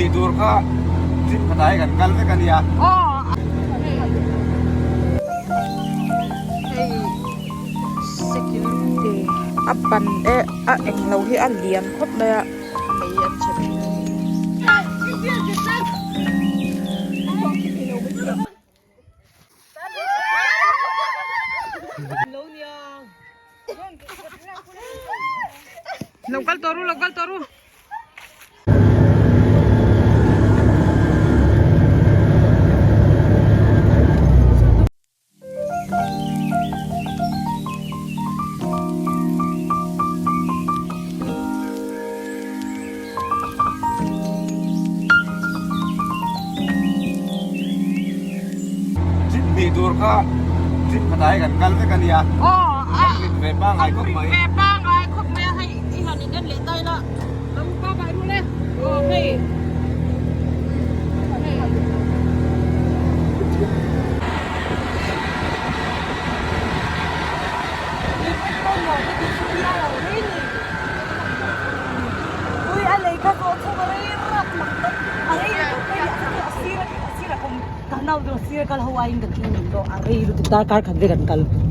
hnih tur kha trip khatah hi kan kal vek a nia. Hei security a ban e a eng lo hi a lian khawp mai a mei an chhe thin a ni. Lo kal tawh ru lo kal tawh ru. Trip hnih tur kha trip khatah hi kan kal vek a nia. Kan rit ve pangngai khawp mai. Ve pangngai khawp mai a hei i han in en leh ta ila lo pa bai rul e aw hei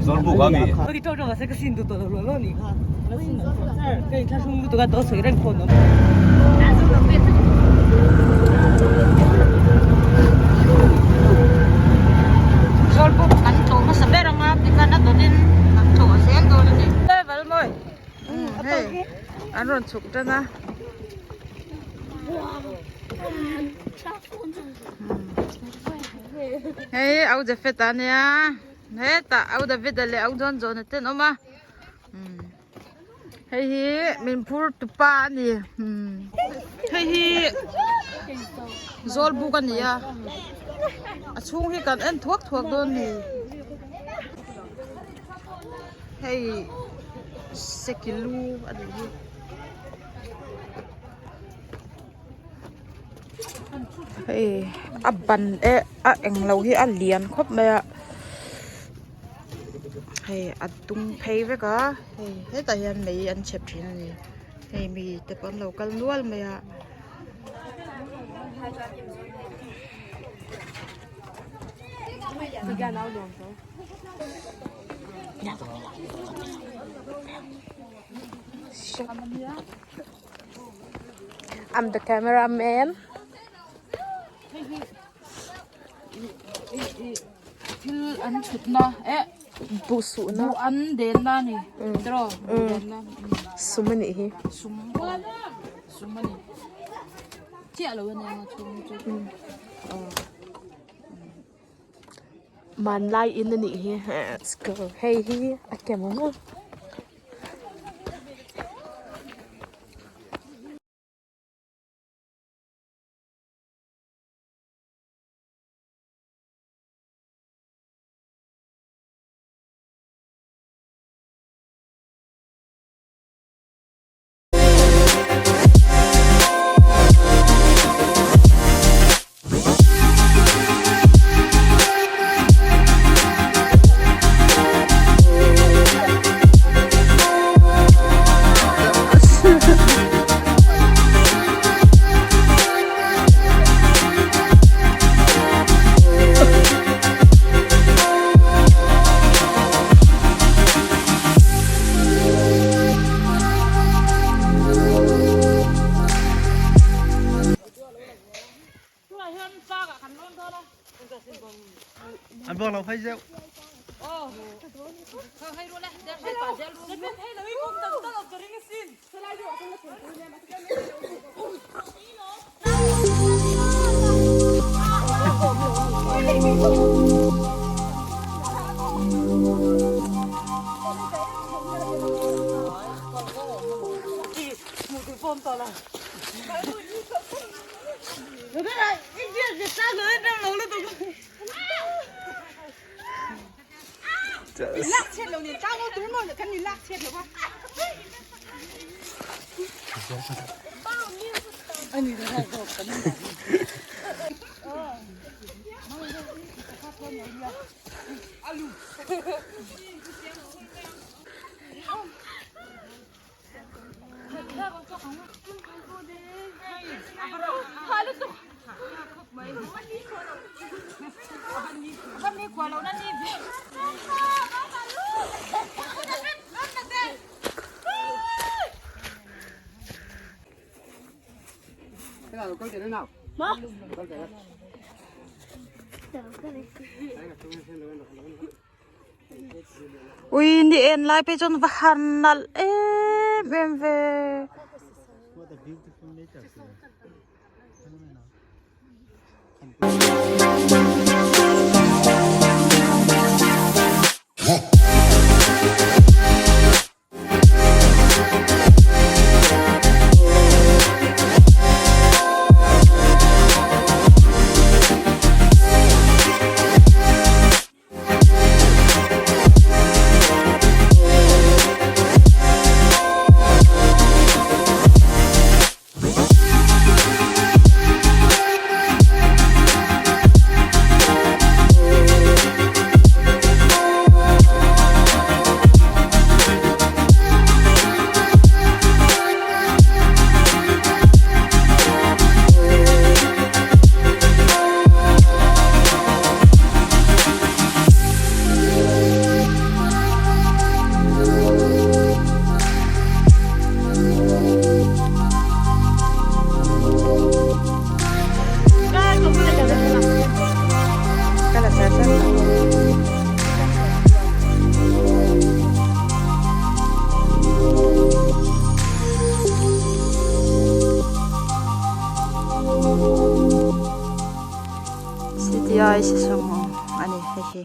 Zawlbuk a mi. Zawlbuk kan tlawh hmasa ber ang a tikhan a dawtin kan tlawh zel dawn a ni. Hei an rawn chhuk tan a. Hei au Jafet a nia hetah au David a leh au John John a te an awm a hei hi min phur tu pa a ni hei hi zawlbuk a ni a a chhung hi kan en thuak thuak dawn a ni hei sekilu a nih hi. Hei a ban e a englo hi a lian khawp mai a hei a tung phei vek a hei hetah hian mei an chhep thin a ni hei mi te pawh an lo kal nual mai a. I'm the cameraman. Thil an chhutna eh Bu suhna. Bu an denna a ni tiraw bu denna Sum a nih hi. Sum sum a ni chiah lo a nia nga chhung hi chu. Hmanlai in a nih hi hei hi a kem ang a. An bawk lo phei zeuh. Ui ni en lai phei chuan va han nalh em em ve. Cti sesawng a ni hei hi.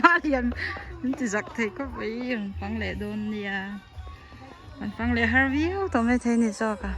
Malian an ti zak thei khawp mai an fang leh dawn nia an fang leh har viau tawh mai thei ni zawk a.